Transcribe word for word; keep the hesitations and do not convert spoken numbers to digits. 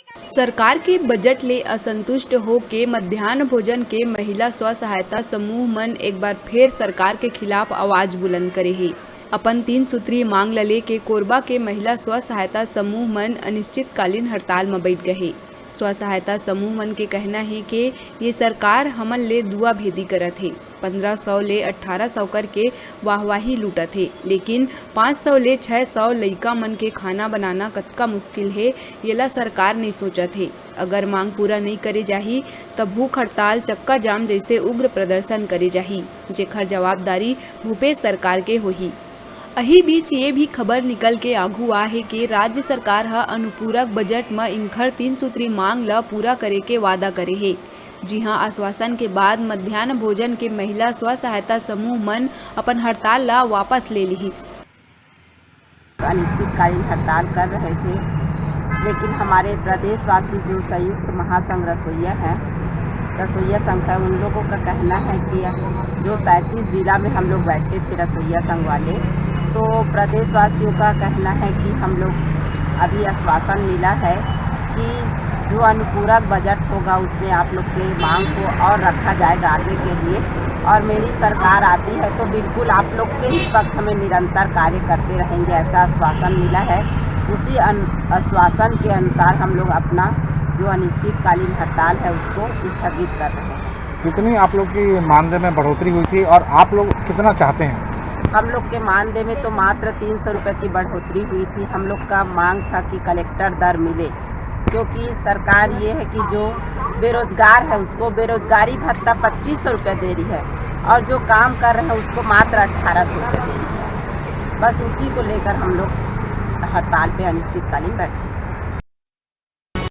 सरकार के बजट ले असंतुष्ट होके मध्यान्ह भोजन के महिला स्व सहायता समूह मन एक बार फेर सरकार के खिलाफ आवाज बुलंद करे हे। अपन तीन सूत्री मांग ल लेके कोरबा के महिला स्व सहायता समूह मन अनिश्चितकालीन हड़ताल म बइठ गए हे। स्व सहायता समूह मन के कहना हे के ये सरकार हमन ले दुआ भेदी करत हे। पन्द्रह सौ ले अठारह सौ करके वाहवाही लूटत हे, लेकिन पाँच सौ ले छह सौ लइका मन के खाना बनाना कतका मुश्किल हे, येला सरकार नइ सोचत हे। अगर मांग पूरा नइ करे जाही, त भूख हड़ताल, चक्का जाम जइसे उग्र प्रदर्शन करे जाही, जेखर जवाबदारी भूपेश सरकार के होही। अही बीच ये भी खबर निकल के आघू आ हे के राज्य सरकार ह अनुपूरक बजट म इनखर तीन सूत्री मांग ल पूरा करे के वादा करे हे। जिहां आश्वासन के बाद मध्यान्ह भोजन के महिला स्व सहायता समूह मन अपन हड़ताल ला वापस ले लिहिस। अनिश्चितकालीन हड़ताल कर रहे थे, लेकिन हमारे प्रदेशवासी जो संयुक्त महासंघ रसोइया हैं, रसोइया संघ है, उन लोगों का कहना है कि जो पैंतीस जिला में हम लोग बैठे थे रसोइया संघ वाले, तो प्रदेशवासियों का कहना है कि हम लोग अभी आश्वासन मिला है कि जो अनुपूरक बजट होगा उसमें आप लोग के मांग को और रखा जाएगा आगे के लिए, और मेरी सरकार आती है तो बिल्कुल आप लोग के ही पक्ष में निरंतर कार्य करते रहेंगे, ऐसा आश्वासन मिला है। उसी अन-, आश्वासन के अनुसार हम लोग अपना जो अनिश्चितकालीन हड़ताल है उसको स्थगित कर रहे हैं। कितनी आप लोग की मानदेय में बढ़ोतरी हुई थी और आप लोग कितना चाहते हैं? हम लोग के मानदेय में तो मात्र तीन सौ रुपये की बढ़ोतरी हुई थी। हम लोग का मांग था कि कलेक्टर दर मिले, क्योंकि सरकार ये है कि जो बेरोजगार है उसको बेरोजगारी भत्ता पच्चीस सौ रुपये दे रही है और जो काम कर रहे हैं उसको मात्र अठारह सौ रुपये दे रही है। बस उसी को लेकर हम लोग हड़ताल पे अनिश्चितकालीन बैठे।